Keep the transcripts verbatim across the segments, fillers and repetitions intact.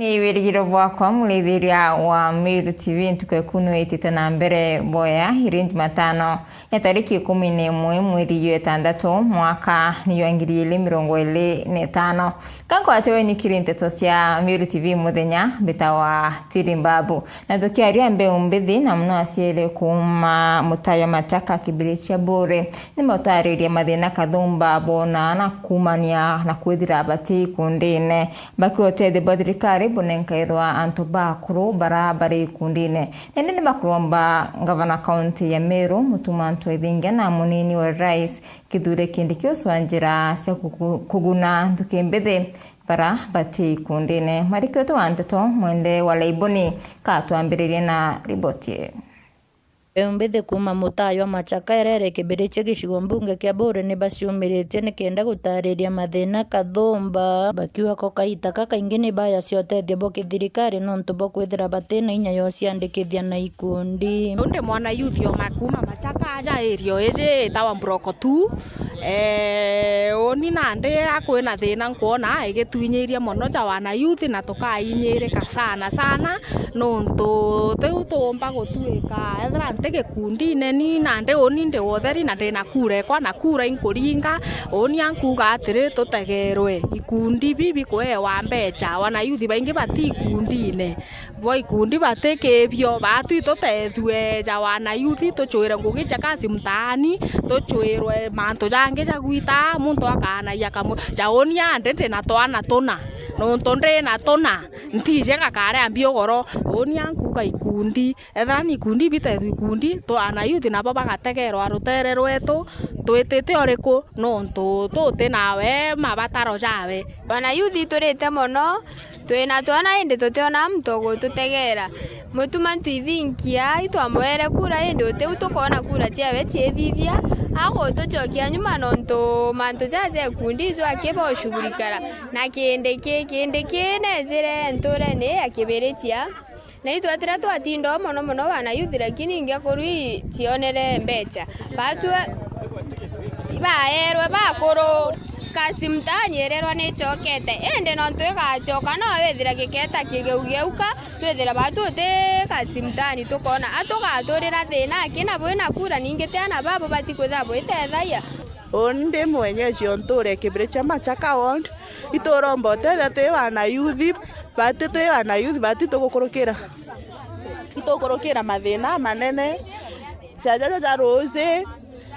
Ni wirigiro bwakwa, murithiria wa Meru T V, ntuku eku nwitite na mbere boya, iri Jumatano ya tariki ikumi na imwe mweri jwa itandatu, mwaka ni jwa ngiri igiri mirongo iri na itano. Ka nkwate wenikiri nteto cia Meru T V muthenya, mbitawa Tiri Mbabu. Na tukiaria mbeu mbithi, na muno aciari kuuma Mutayo Machaka, Kibirichia Buri, ni mautariria mathina kathumba bona na kuumania na kwithira bati ikundine. Bakiutethia bwa thirikari bunenkairwa antu bakuru bara bari ikundine. Nindi ni bakuromba ngavana kaunti ya Meru, Mutuma M'Ethingia, na munini wa rais, Kithure Kindiki, ucwa njira cia kugu-, kuguna nthuki mbithi bara bati ikundine. Mwandiki wetu wa nteto, Mwende wa Laiboni, ka twambiririe na riboti ii. Mbeũ mbithi kuuma Mutayo Machaka, irere Kibirichia gicigo mbunge kia Buri, ni baciumiritie nikenda gutariria mathina kathumba, bakiuga ko kaita ka kaingi ni baya cia utethio bwa kithirikari nontu bwa kwithira batina inya ya uciandikithia na ikundi. Undi mwana youth o ma kuuma Machaka aja area iji itawa Mburoko tu. Eh, uni nandi akwina thina nkwona igitwinyiria mono ja wana youth, na tukainyirika sana sana, nontu tiu tuumba gutuika ethira nti gikundine. Ni nandi uni ndi wa utheri na ndina kura ekwa, na kura inkuringa. Uni ankuga atiri, tutegerwe ikundi bibi kuewa mbecha, wana youth baingi bati ikundine. Bo ikundi batikibio, baatwi tutethue ja wana youth, tuchwirwe ngugi cha kazi mtaani, tuchwirwe mantu jangi ja gwita, muntu akaanagia kamu-, ja uni andi ndina twana tuna, nontu ndina tuna, ntiji gakaria mbi ugoro. Uni ankuga ikundi, ethira ni ikundi bitethue ikundi, twana youth nabo bagategerwa rutere rwetu, twitite uriku, nontu tuti nawe mabataro jawe. Wana youth turite mono, twina twana, indi tutiona muntu ugututegera. Mutuma M'Ethingia, itwamwere kura, indi utiu tukoona kura ciawe ciithithia, agutucokia nyuma, nontu mantu jaja ja ikundi ijo akiba ushughulikara. Na Kindiki, Kindiki neejire nturene ya Kibirichia, na itwatira twatinda o mono mono wana youth, lakini ingi akuru i cionere mbecha. Batue baerwe bakuru, kazi mtaani irerwa ni icokete, indi nontu igacoka, no withira giketa kigeugeuka, twithira batu uti kazi mtaani, tukoona a tugaturira thina aki, na bwina kura ningi ti ana babo batikwithira bwitethagia. Uni ndi mwenyeji o ntuura Kibirichia Machaka ward, ituromba utethia twi wana youth, bati twi wana youth, bati tugukurukira, itukurukira mathina manene, cia jaja ja ruuji,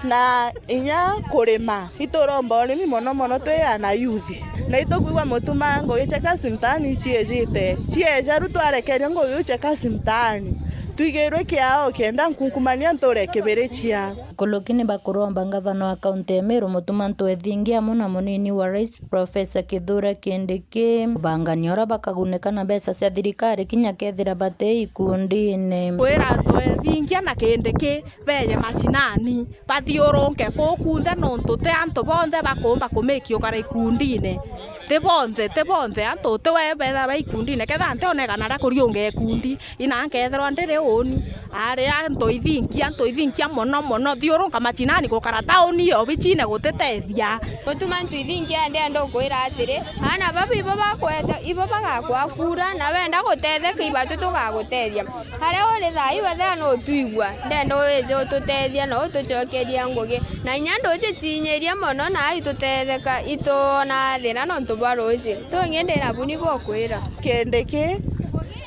na inya kurima. Ituromba urimi mono mono twi ana youth. Na itukwigua Mutuma ngugi cia kazi mtaani ciejite. Cieja riu twarekeria ngugi iu cia kazi mtaani. Twigirwe kiao kenda nkunkumania ntuura Kibirichia. Akuluki ni bakuromba ngavana wa kaunti ya Meru, Mutuma M'Ethingia, amwe na munini wa rais, Professor Kithure Kindiki, kubangania uria bakagunika na mbeca cia thirikari kinya kethira bati ikundine. Kwira M'Ethingia na Kindiki beje macinani, bathiurunke kuu kunthe, nontu ti antu bonthe bakuumba kumikiukara ikundine. Ti bonthe, ti bonthe, antu ti we betha ba ikundine, kethira ntioneka naria kuriunga ikundi. Ina nkethirwa ndiri uni, ari antu ithinkia, antu ithinkia mono mono, thiurunka macinani gukara tauni obicine gutitethia. Mutuma M'Ethingia, ndienda ukwira atiri, ana baba ibo bakwete, ibo bagakwa kura, na wenda gutetheka, ibatu tugagutethia. Aria uri thaa iwe thea no utwigua, ndienda wije ututethia na utucokeria ngugi. Na inya nduji cinyiria mono, na itutetheka, itona thina nontu bwa ruuji. Tungi ndina buni bukwira. Kindiki,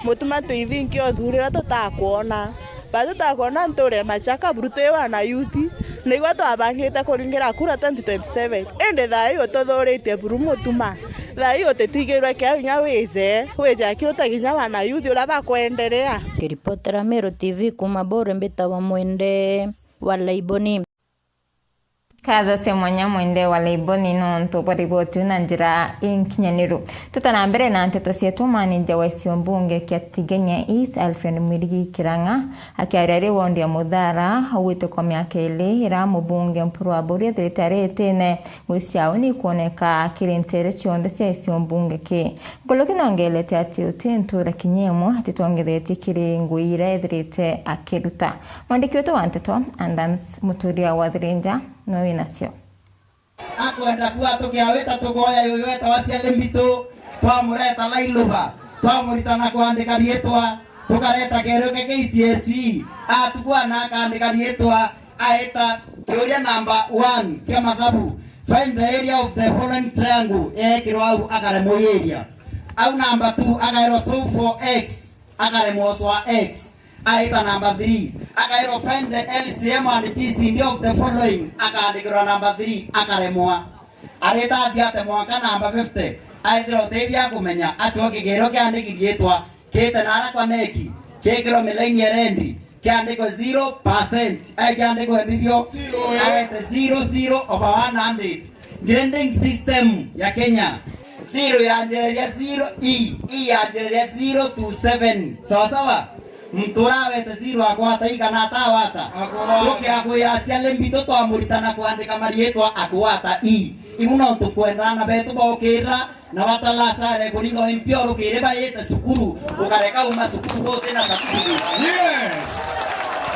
Mutuma M'Ethingia uthurirwe tutakwona. Ba tutakwona ntuura Machaka buru twi wana youth. Nigwe twabangite kuringira kura twenty twenty-seven. Indi thaa ii ututhuritie buru Mutuma. Thaa ii utitwigirwe kiao inya wije. Wije aki utege inya wana youth uria bakwenderea. Kiripotera Meru T V kuuma Buri, mbitawa Mwende wa Laiboni. Nkatho cia mwanya Mwende wa Laiboni nontu bwa riboti iu na njira inkinyaniru. Tuta na mbere na nteto cietu, manija wa gicigo mbunge kia Tigania East, Alfred Mwirigi Kirang'a, akiaria ari wondi ya Muthara, augite kwa miaka iri ira mubunge Mpuru Aburi ethirite ari itine, gwiciao ni kwoneka kiri ntere cionthe cia gicigo mbunge ki. Nkuluki nongerete ati uti ntura kinya imwe atitongeretie kiri ngui iria ethirite akiruta. Mwandiki wetu wa nteto, Adams Muturia wa Thirinja, niwe winacio. Akwenda kuatukia wita tugoya yuyu wetawa Ciari Mbitu, twamureta Lailuba. Twamuritana kwandika riitwa, tukareta keeru kia K C S E. Atukua na akandika riitwa, aita kiuria namba one kia mathabu. Find the area of the following triangle. Eekirwa au, akaremwa ii area. Au namba two, akairwa solve for x, akaremwa ucwa x. Aita namba three, akairwa find the L C M and G C D of the following, akaandikirwa namba three, akaremwa. Arita athi ate mwanka namba fifty, aithira uti bia kumenya, acoke kiuria kiandiki riitwa, kiite naara kwa neki, kiikirwe milaini ya rendi, kiandikwe zero percent, ai kiandikwe mbibio, zero, eh. Aete zero, zero over one hundred. Grading system ya Kenya. Zero yanjereria zero, E, E yanjereria zero to seven. Sawa sawa? Muntu uria awete zero akwata E kana atawata? Akwata. Tukiakwira aciari mbitu twamuritana kwandika mariitwa akwata E. Iu nontu nkwenda aana betu bokira na batala sare kuringa mpio rukiri bayite cukuru, ukareka uma cukuru guti na certificate. Yes.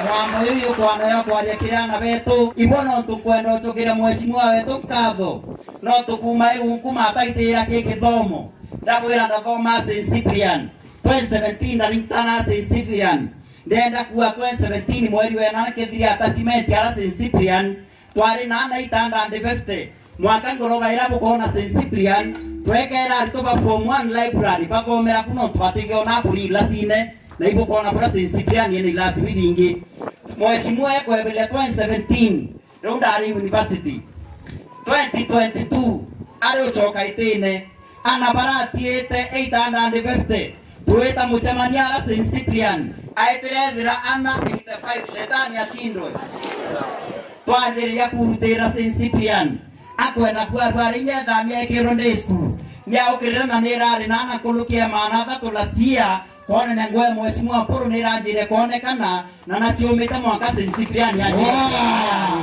Mwambo uyu yukwana ya kwaria kiri aana betu, ibo nontu nkwenda ucukire mheshimiwa wetu nkatho. Nontu kuuma iu nkuma ataitira ki kithomo, ndabwira ndathoma Saint Cyprian. Twenty seventeen ndaringitana Saint Cyprian. Ndenda kuua twenty seventeen mweri wa enana kethiri attachment ara Saint Cyprian. Twari na ana eight hundred fifty. Mwanka ngoroba ira bukoona Saint Cyprian, twekera aritwa ba form one library bathomera ku nontu batigiona kuri ilasine, na ibukoona bura Saint Cyprian ina ilasi bibingi. Mheshimiwa ekweberia twenty seventeen, riu ndari university. Twenty twenty-two, ari ucoka itine, ana baratiite eight hundred fifty, twita mucemanio ara Saint Cyprian, aitire ethira ana eighty-five, shetani acindwe. Twanjiriria kurutira Saint Cyprian, akwenda kuarua ari nyethania ekirwe ndi cukuru. Niaukirire na nirari na ana nkuruki ya maana athatu last year, kwonania nguo ya Mheshimiwa Mpuru niranjire kwonekana, na naciumite mwanka Saint Cyprian yanjire. Wow!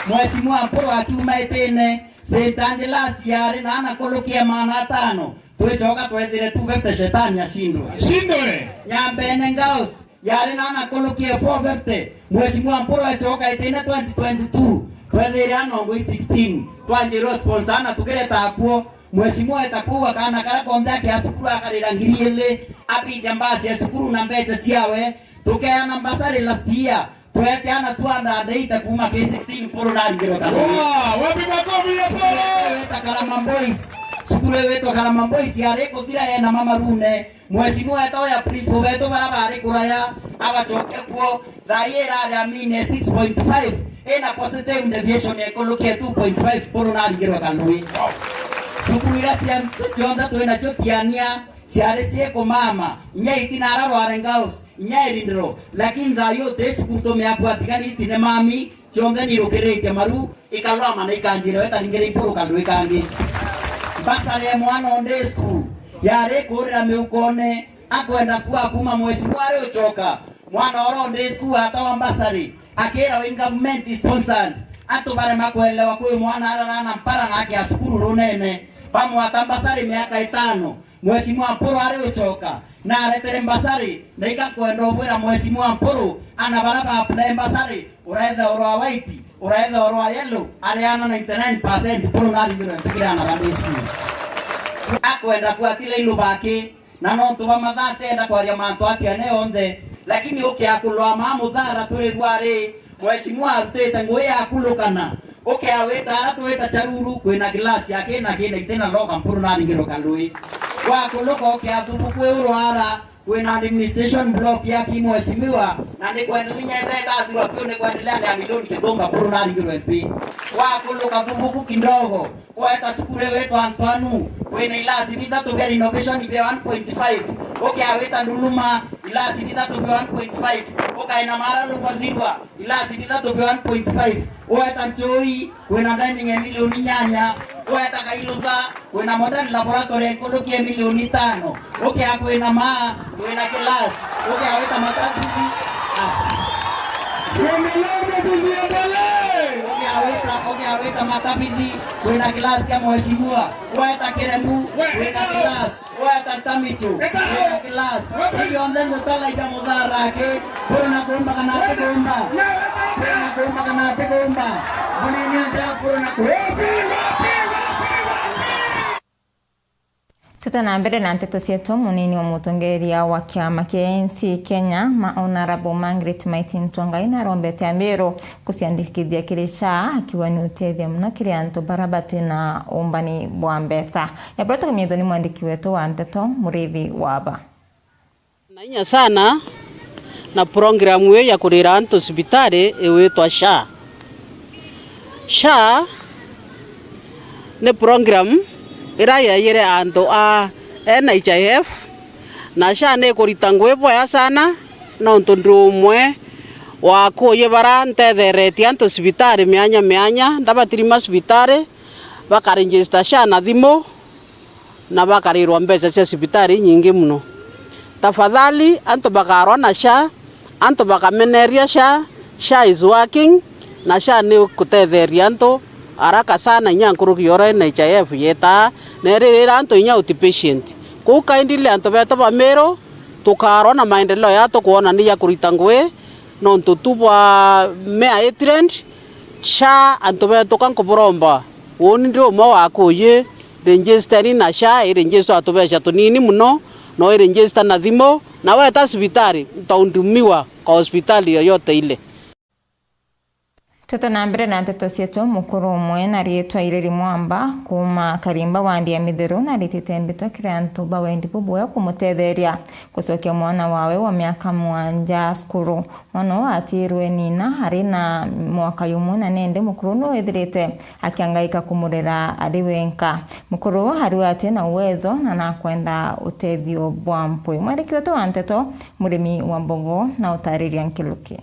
Mheshimiwa Mpuru akiuma itine, Saint Angelas yari na ana nkuruki ya maana atano, twicoka twethire two fifty, shetani acindwe. Acindwe! Nyambene Girls yari na ana nkuruki ya four fifty, Mheshimiwa Mpuru acoka itine twenty twenty-two, twethire ana ngui sixteen, twanjirwe sponsor na tukireta akuo. Mheshimiwa eta kuuga kaana karia konthe akia cukuru akarira ngiri ili, abindia mbasi ya cukuru na mbeca ciawe, tukeana mbasari last year, twete ana two hundred eighty kuuma K sixteen Mpuru naringirwe kanua. Wow, wapi makofi ya Mpuru? Cukuru iu wetwa Karama Boys. Cukuru iu wetwa Karama Boys yari kuthira yena mamarune. Mheshimiwa eta oya principal betu bara bari kuraya, abacoke kuo. Thaa ii irari amine six point five, ina positive deviation ya ikulukia two point five, Mpuru naringirwe kanui. Cukuru iria cia nthi cionthe twinacio tiania, ciari ciekumama, inya itina ara Rware Girls, inya Irindiro, lakini thaa ii uti cukuru tumea kwa Tigania East ni mami, cionthe nirukirite maru, ikalwama na ikanjira weta ringire Mpuru kanui kangi. Mbasari ya mwana o day school, yari kurira miukone, akwenda kuua kuuma mheshimiwa ari ucoka. Mwana oro ndi school atawa mbasari, akira wi government sponsored. Antu barema kwelewa kwi mwana ararana mpara na akia cukuru runene. Bamwata mbasari miaka itano. Mheshimiwa Mpuru ari ucoka, na aretere mbasari, na igakwenda ubwira Mheshimiwa Mpuru, ana bara ba apply mbasari, uretha urwa white, uretha urwa yellow, areana ninety nine percent, Mpuru naringirwe mpikira ana ba ndi school. Akwenda kuatira ilubaki, na nontu bwa mathaa ntenda kwaria mantu atia ne onthe, lakini ukia kulwa ma muthara turi rwari, mheshimiwa arutite ngui ya kulukana, ukia wita ara twita charuru, kwina class ya kina kina itina loka Mpuru naringirwe kanui. Wakuluka ukia thubu kwi urwara, kwina administration block ya ki mheshimiwa, na ni kwendelea nyethe ndathirwa piu ni kwendelea ni milioni kithumba Mpuru naringirwe mpi. Wakuluka thubu ku kidogo, weta cukuru wetwa Ntwanu, kwina ilasi bithatu bia renovation bia one point five. Ukia wita Nduluma, ilasi bithatu bia one point five. Ukaina mara lubathirwa, ilasi bithatu bia one point five. Weta Nchui, kwina dining ya milioni inyanya. Weta Kailutha, kwina modern laboratory nkuluki ya milioni itano. Ukia kwina ma, kwina class. Ukia wita Matabithi. Ah. Tuendelee, tusiendelee. Ukia wita, ukia wita Matabithi, kwina class kia mheshimiwa. Weta Kiremu, kwina class. Weta Ntamichu, kwina class. Ionthe ngutala ija muthara aki. Mpuru na kuumba kana ati kuumba? Mpuru na kuumba kana ati kuumba? Munini ntera Mpuru na kuumba. Tuta na mbere na nteto cietu, munini wa mutongeria wa kiama kia A N C Kenya, ma Honourable Margaret Maiti Ntuangai narombete Amiru kuciandikithia kiri SHA, akiuga ni utethia muno kiri antu bara bati na umbani bwa mbeca. Ebura tukumithwa ni mwandiki wetu wa nteto, Murithi Waba. Na inya sana na program iyo ya kurira antu cibitari iwitwa SHA. SHA ni program ira yaiyire antu a N H I F, na SHA ni ikurita ngugi bwega sana, nontu ndi umwe wa akuuji bara ntetheretie antu cibitari mianya mianya, ndabatirima cibitari, bakaregister SHA na thimu, na bakarirwa mbeca cia cibitari inyingi mono. Tafadhali, antu bakarwa na SHA, antu bakameneria SHA, SHA is working, na SHA ni ikutetheria antu haraka sana, inya nkuruki ya uria N H I F yetaa, na iririra antu inya outpatient. Kuu kindly antu betu ba Miru, tukarwa na maendeleo ya tukwona ni ya kurita ngugi, nontu tu bwa Mayor Etirend, SHA antu betu ka nkuburomba, uuni ndi umwe wa akuuji, register ni na SHA, i register a tubeca tunini mono, no i register na thimu, na weta cibitari, utahudumiwa kwa hospitali yoyote ile. Tuta na mbere na nteto cietu, mukuru umwe na riitwa Ireri Mwamba kuuma Karimba wandi ya Mitheru naritite mbitwa kiri antu ba wendi bubwega kumutetheria gucokia mwana wawe wa miaka mwanja cukuru. Mwana uu atiirwe nina ari na mwaka yumwe, na nende mukuru nu withirite akiangaika kumurera ari wenka. Mukuru uu ariwa ati na uwezo na nakwenda utethio bwa mpwi. Mwandiki wetu wa nteto, Murimi wa Mbogo, na utariria nkiruki.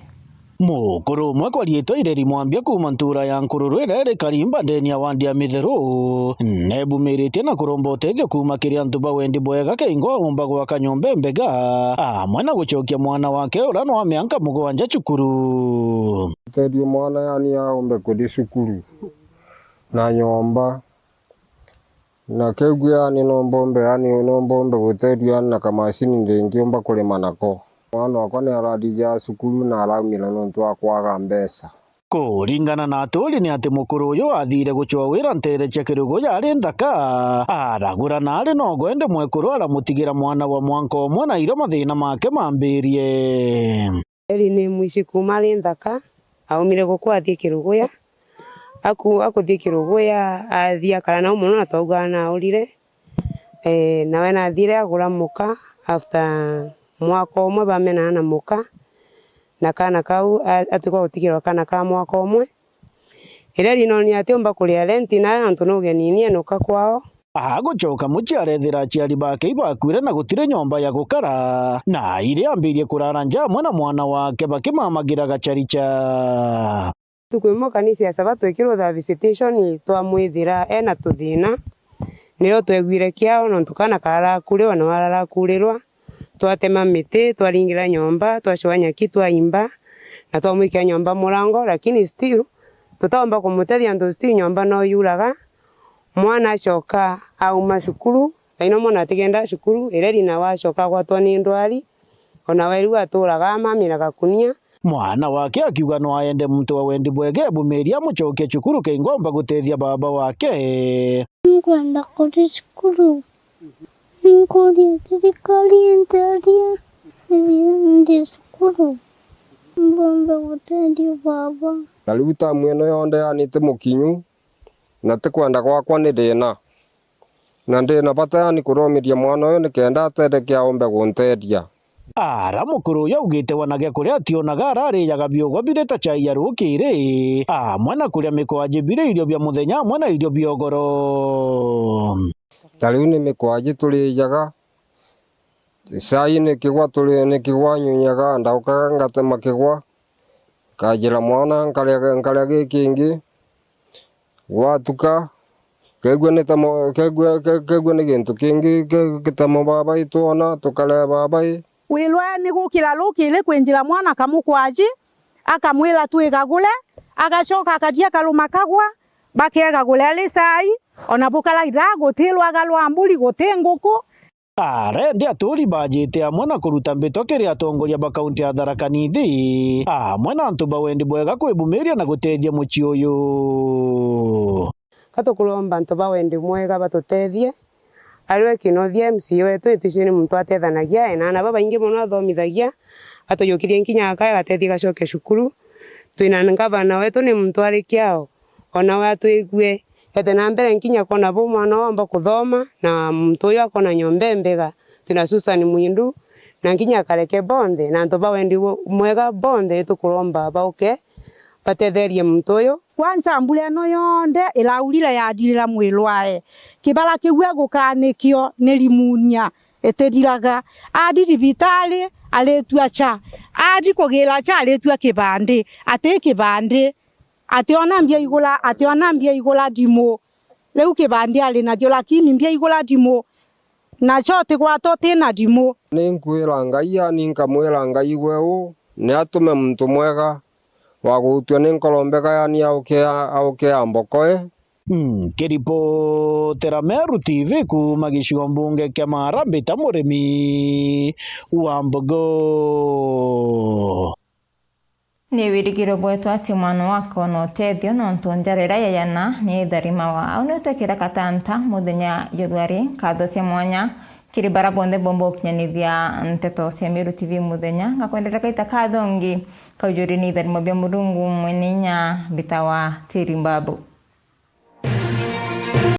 Mukuru umwe kwa riitwa Ireri Mwambia kuuma ntuura ya Nkururu iria iri Karimba ndeni ya wandi ya Mitheru, nebumiritie na kuromba utethio kuuma kiri antu ba wendi bwega keingo aumba gwaka nyomba imbega, amwe na gucokia mwana wake uria ni wa mianka mugwanja cukuru. Utethio mwana yani aumbe kuthi cukuru na nyomba. Na kegua yani no mbombe, yani no mbombe gutethua na kamacini ndingiumba kurima nako. Mwana wakwa ni arathithia cukuru na araumira nontu wa kwaga mbeca. Kuringana na aturi ni ati mukuru uyu athiire gucua wira nteere cia Kiruguya ari nthaka, aragura na ari no gwende mwekuru aramutigira mwana wa mwanka umwe na irio mathina make mambirie. Eli ni mwici kuuma ari nthaka, aumire guku athii Kiruguya. Aku-, akuthii Kiruguya, athii akara nau mono na twaugaga naurire. Eh, nawe nathire agura muka after mwaka umwe bamenana na muka, na kaana kau a-, atuika gutigirwa kaana ka mwaka umwe. Iria rinoni atiumba kuria renti naria nontu ni ugeni ni enuka kwao. Agucoka mucii arethira aciari bake ibakuire na gutiri nyomba ya gukara, na iri ambirie kurara nja amwe na mwana wake bakimamagira gacarica. Ntuku imwe kanisa ya Sabato ikirutha visitation, twamwithira ena tuthina, nirio twegwire kiao nontu kaana kararakurirwa na wararakurirwa. Twatema miti, twaringira nyomba, twacua nyaki, twaimba, na twamwikia nyomba murango, lakini still tutaumba kumutethia nontu still nyomba no yuraga. Mwana acoka auma cukuru, thaino mwana atigendaa cukuru, Ireri nawe acoka agwatwa ni ndwari, ona we riu aturaga amamira gakunia. Mwana wake akiuga no aende muntu wa wendi bwega ebumiria amucokie cukuru kengwa aumba gutethia baba wake. Nkwenda kuthi cukuru. Nkuria thirikari inteethie ndi cukuru, mbombe guteethia baba. Na riu tamu ino yonthe yani ti mukinyu, na ti kwenda gwakwa ni thina, na ndi na bata yani kuthomithia mwana uyu nikenda atetheke aumbe gunteethia. Ara mukuru uyu augite wana gia kuria ationaga ararijaga biugwa biri ta chai ya rukiri, amwe na kuria mikwaji biri irio bia muthenya amwe na irio bia ugoro. Ta riu ni mikwaji turijaga, cai ni kigwa turi, ni kigwa nyunyaga, ndaukaga ngatema kigwa, nkajira mwana nkaria, nkaria gikingi, gwatuka, kegua ni tamo, kegua, ke-, kegua ni gintu kingi, ke-, gitamo baba itwona, tukare baba i. Wirwa ni gukira rukiri kwinjira mwana akamukwaji, akamwira twigagure, agacoka akathii akaruma kagwa, bakegagure ari cai, ona bukara iraa, guti rwaga rwa mburi, guti nguku. Arendi aturi bajite amwe na kuruta mbitwa kiri atongoria ba kaunti ya Tharaka Nithi, amwe na antu ba wendi bwega kwibumiria na gutethia mucii uyu. Ka tukuromba antu ba wendi mwega batutethie, Ariwe Kinothia M C A wetu, itwiji ni muntu atethanagia, ena aana babaingi mono athomithagia, atuyukirie nkinya aka agatethia igacoke cukuru. Twina ngavana wetu ni muntu ari kiao, onawe atwigue, ete na mbere nkinya kwona bu mwana oomba kuthoma, na muntu uyu akona nyomba imbega. Twina Susan Mwindu, na nkinya akareke bonthe, na antu ba wendi mwega bonthe, itukuromba bauke batetherie muntu uyu. Kwanza mbura ino yonthe iraurire yathirira mwirwae. Kibara kiu egukaa nikio ni rimunia itithiraga. Athi thibitari, aritua cha. Athi kugira cha, aritua kibandi. Ati kibandi. Ationa mbia igura, ationa mbia igura thimu. Riu kibandi ari nakio, lakini mbia igura thimu. Nacho utigwata utina thimu. Ninkwira Ngai, yani nkamwira Ngai, gwe u ni atume muntu mwega wa gutua ni nkoro mbega, yani auke, auke ambokoe. Nkiripotera Meru T V kuuma gicigo mbunge kia Maara, mbita Murimi wa Mbogo. Ni wirigiro bwetu ati mwana waku ona utethio, nontu njara iria yayana ni itharimawa. Au niu twekira katanta muthenya jwa ruari. Nkatho cia mwanya kiri bara bonthe bomba gukinyanithia nteto cia Meru T V muthenya. Ngakwendera kaita kathongi kaujuri ni itharimo bia Murungu mwene inya, mbitawa Tiri Mbabu.